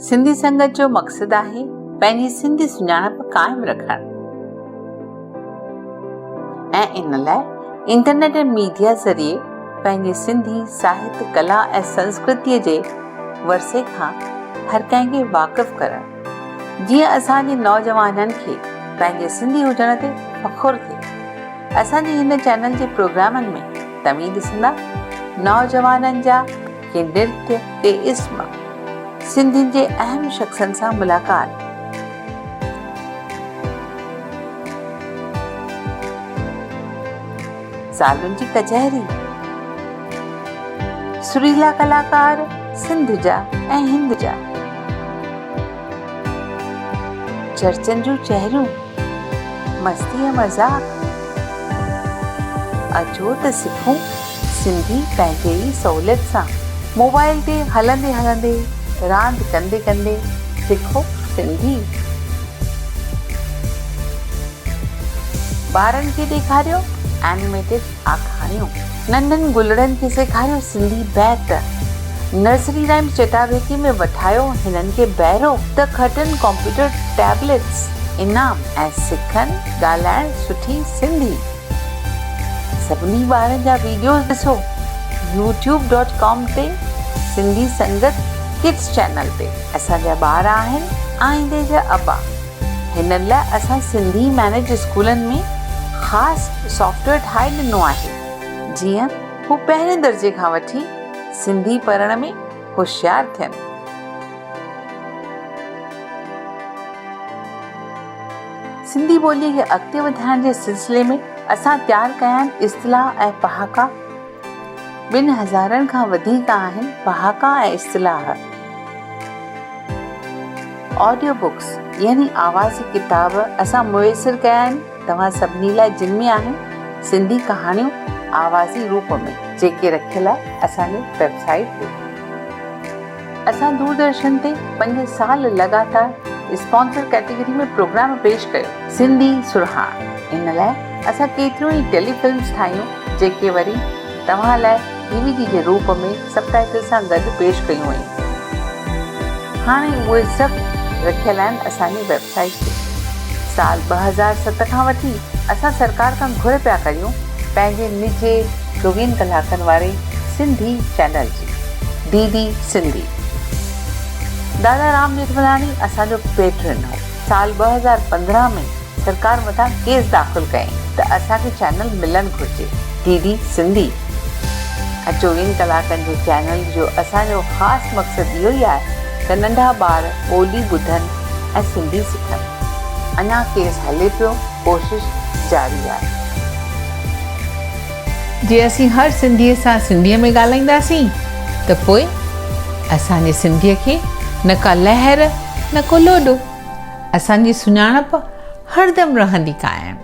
سنڌي سنگت جو مقصد آهي پنهنجي سنڌي سڃاڻپ قائم رکڻ ۽ ان لاء انٽرنيٽ ۽ ميڊيا ذريعي پنهنجي سنڌي ساهت، ڪلا ۽ سنسڪرتيء جي ورثي کان هر ڪنهن کي واقف ڪرڻ، جيئن اسان جي نوجوانن کي پنهنجي سنڌي هجڻ تي فخر ٿئي. اسان جي هن چينل جي پروگرامن ۾ توهين ڏسندا نوجوانن جا ڪي نرتيه ڪي اسم، سنڌين جي اهم شخصن سان ملاقات، زالن جي ڪچهري، سريلا ڪلاڪار سنڌ جا ۽ هند جا، چرچن جون چهريون، مستي ۽ مذاق، اچو ته سکون سنڌي پنهنجي ئي سهوليت سان. موبائل تي هلندي هلندي، راند ڪندي ڪندي سکو سنڌي. ٻارن کي ڏيکاريو اينيميٽيڊ آکاڻيون. ننڍن گلڙن کي سيکاريو سنڌي بيت. نرسري رائمز چٽاڀيٽي ۾ وٺايو هنن کي بهرو ته کٽن ڪمپيوٽر ٽيبليٽس انعام ۽ سکن ڳالهائڻ سٺي سنڌي. سڀني ٻارن جا ويڊيوز ڏسو يوٽيوب ڊاٽ ڪام تي سنڌي سنگت ڪڊز چينل تي. اسان جا ٻار آهن آئيندي جا ابا. هنن لاء اسان سنڌي مئنيج اسڪولن ۾ خاص سافٽ ويئر ٺاهي ڏنو آهي جيئن هو پهرين درجي کان وٺي سنڌي پڙهڻ ۾ هوشيار ٿين. سنڌي ٻوليء کي اڳتي وڌائڻ جي سلسلي ۾ اسان تيار ڪيا آهن اصطلاح ۽ پهاڪا. ٻن هزارن کان وڌيڪ آهن پهاڪا ۽ اصطلاح. آڊيو بڪس يعني آوازي ڪتاب اسان ميسر ڪيا آهن توهان سڀني لاء جن ۾ آهن سنڌي ڪهاڻيون آوازي روپ ۾ جيڪي رکيل آهي اسان جي ويب سائيٽ تي. اسان دوردرشن تي 5 سال لڳاتار اسپانسر ڪيٽيگري ۾ پروگرام پيش ڪيو. سنڌي سرهاڻ ان لاء اسان ڪيتريون ئي ٽيلي فلمز ٺاهيون جيڪي وري توهان لاء ڊي وي ڊي جي روپ ۾ سب ٽائيٽل سان گڏ پيش ڪيون ويون. هاڻي اهي سڀ رکيل آهن اسان جي ويب سائيٽ تي. سال 2007 کان وٺي اسان سرڪار کان گهر پيا ڪريون پنهنجي نجي چوويهن ڪلاڪن واري سنڌي چينل جي، ڊي ڊي سنڌي. دادا رام ڄيٺملاڻي اسان جو پيٽرن هو. سال 2015 ۾ سرڪار مٿان ڪيس داخل ڪيائين ته اسان کي چينل ملڻ گهرجي، ڊي ڊي سنڌي ۽ چوويهن ڪلاڪن جي چينل جو اسان جو خاص مقصد اهو ئي آهي ته ننڍا ٻار ٻولي ٻڌن ۽ سنڌي سکن. اڃا ڪيس هلي پيو، ڪوشش جاري آهي. جي اسين هر سنڌيء سان سنڌيء ۾ ڳالهائينداسين ته پوء اسان جي سنڌيء کي نه ڪا لهر نه ڪو لوڏو. اسان جي سڃاڻپ هردم رهندي قائم.